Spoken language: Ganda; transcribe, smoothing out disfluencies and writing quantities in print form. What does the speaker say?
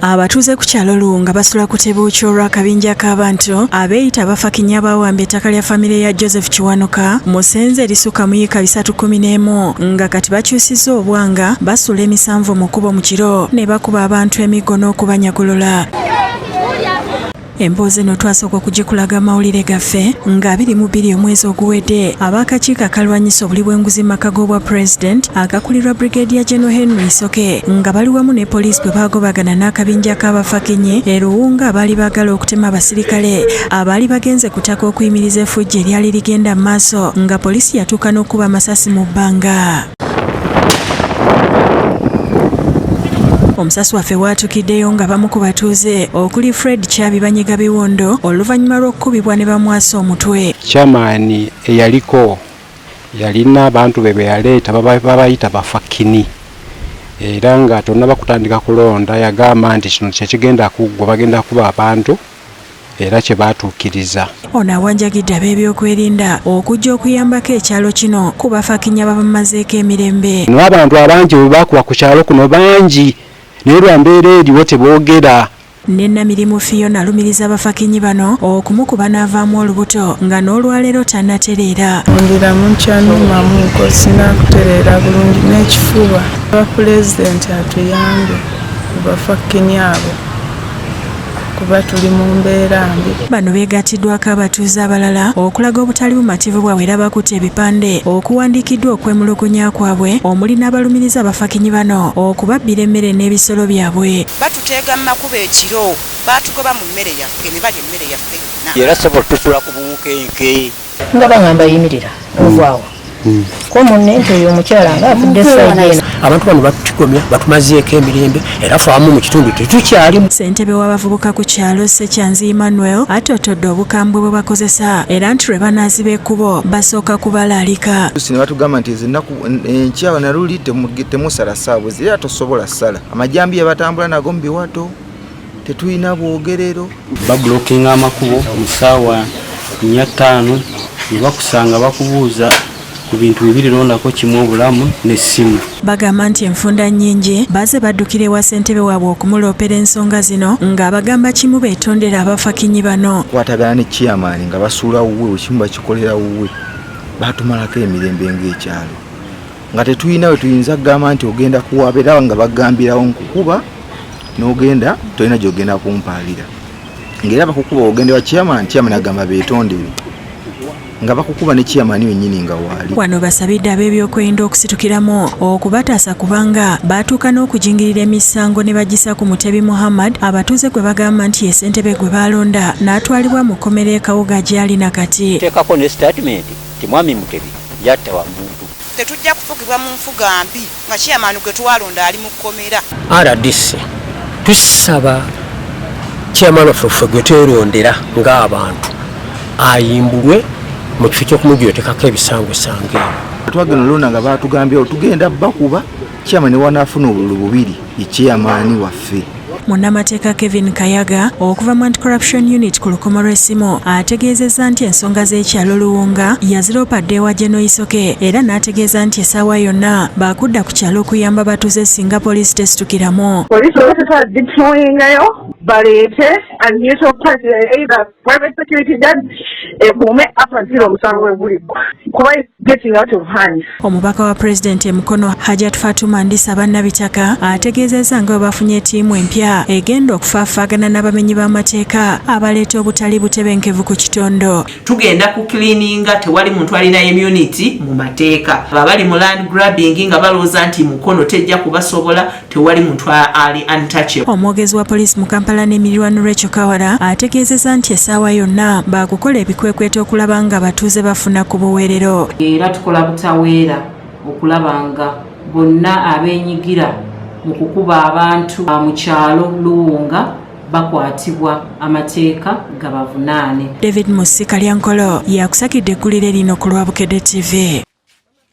Abatuuze ku kyalo Luwunga basula ku tebuukya olw'akabinja k'abantu abeeyita abafakinya abaawamba ettaka lya famire ya Joseph Kiwanuka mu ssenze erisukka mu yiika 311 nga kati bakyusizza obwanga basula emisanvu mu kkubo mu kiro ne bakuba abantu emiggo n'okubanyagulula. Emboozi eno twasooka okugikulaga amawulire gaffe nga 22 omwezi oguwedde ab'akakiiko akalwanyisa obuli bw'enguzi mu maka g'obwa pulezidenti akakulirwa Brigadier General Henry Isoke nga bali wamu ne poliisi bwe baagobagana n'akabinja k'abafakinyi e Luwunga abaali baagala okutema abasirikale abaali bagenze ku ttaka okuyimiriza effujjo eryali ligenda mu maaso nga poliisi yatuuka n'okukuba amasasi mu bbanga. Omusasi waffe waatukiddeyo nga bamu ku batuuze okuli Fred Kyabi banyiga biwundo oluvannyuma lw'okukubibwa ne bamwasa omutwe. Chairman eyaliko yalina abantu be beyaleeta babayita bafakini era nga tonnaba kutandika kulonda yagamba nti kino kyekigenda kuggwa bagenda kuba abantu era kye baatuukiriza. Ono awanjagidde ab'ebyokwerinda okujja okuyambako ekyalo kino ku bafakinya babamazeeko emirembe. N'abantu abangi bwe baakuba ku kyalo kuno bangi naye lwa mbeera eriwo teboogera. Ne Namirimu Fiona alumiriza abafakinyi bano okumukuba n'avaamu olubuto nga n'olwaleero tannatereera. Ndiramu nkyanumamuko sinakutereera bulungi n'ekifuba. Pulezidenti atuyambe ku bafakinyi abo kuba tuli mu mbeera mbi. Bano beegattiddwako abatuuze abalala okulaga obutali bumativu bwabwe era bakutte ebipande okuwandiikiddwa okwemulugunya kwabwe omuli n'abalumiriza abafakinyi bano okubabbira emmere n'ebisolo byabwe. Batuteega mu makubo ekiro, baatugoba mu mmere yaffe ne balya emmere yaffe yonna. Era ssebo tusula ku bunkenke. Nga bangamba yimirira ovaawo ko munne nti oyo omukyala nga avudde sayidi eno. Abantu bano batutigomya batumazeeko emirembe era ffe abamu mu kitundu tetukyalimu. Ssentebe w'abavubuka ku kyalo Ssekyanzi Emmanuel attottodde obukambwe bwe bakozesa era nti lwe banaaziba ekkubo basooka kubalaalika. Ne batugamba nti ezo ennaku enkya na luli temusala ssaawa bwe ziri era tosobola ssala. Amajambiya batambula nago mu biwato, tetulina bwogerero. Babulokinga amakubo mu ssaawa 4:05 ne bakusanga bakubuuza ku bintu bibiri londako kimu obulamu n'essimu. Bagamba nti enfunda nnyingi bazze baddukira ewa ssentebe waabwe okumuloopera ensonga zino ng'abagamba kimu beetondera abafakinyi bano. Kwatagana ne chairman nga basuula wuwe, buli kimu bakikolera wuwe, baatumalako emirembe ng'ekyalo nga tetulina we tuyinza kugamba nti ogenda kuwaaba era nga bagambirawo nkukuba n'ogenda tolina gy'ogenda kumpaabira ng'era bakukuba ogenda wa chairman, chairman agamba beetondere nga bakukuba ne chairman wennyini nga waali. Wano basabidde ab'ebyokwerinda okusitukiramu okubataasa kubanga baatuuka n'okujingirira emisango ne bagisa ku Mutebi Muhammad abatuuze gwe bagamba nti ye ssentebe gwe baalonda n'atwalibwa mu kkomera e Kawuga gy'ali na kati. Teekako ne sitatimenti nti Mwami Mutebi yatta wa muntu. Tetujja kufugibwa mu nfuga mbi nga chairman gwe twalonda ali mu kkomera. RDC tusaba chairman waffe ffe gwe twerondera ng'abantu ayimbulwe mu kifo ky'okumugyotekako ebisangosango ebyo. Twagenda olonda nga baatugambye tugenda bakuba chairman ne wanaafuna obululu bubiri ye chairman waffe. Munnamateeka Kevin Kayaga okuva mu Anti-Corruption Unit ku lukomo lw'essimu ategeezezza nti ensonga z'ekyalo Luwunga yaziroopa dda ewa General Isoke era n'ategeeza nti essaawa yonna baakudda ku kyalo okuyamba abatuuze singa poliisi tesitukiramu. Poliisi oba tetwala deployingayo baleete and neutral party either private security guard ekuume up until omusango we guliggwa kuba it's getting out of hand. Omubaka wa pulezidenti e Mukono Hajat Fatuma Ndisa Bannabitaka ategeezezza nga bwe bafunye ttiimu empya egenda okufaafaagana n'abamenyi b'amateeka abaleeta obutali butebenkevu ku kitondo. Tugenda ku cleaninga, tewali muntu alina immunity mu mateeka. Abali mu land grabbing nga balowooza nti Mukono tejja kubasobola, tewali muntu ali untouchable. Omwogezi wa poliisi mu Kampala n'emirirwano Rachel Kawala ategeezezza nti essaawa yonna baakukola ebikwekweto okulaba nga abatuuze bafuna ku buweerero. Era tukola butaweera okulaba nga bonna abeenyigira mu kukuba abantu mu kyalo Luwunga bakwatibwa amateeka gabavunaane. David Musika Lyankolo yakusakidde eggulire lino ku lwa Bukedde TV.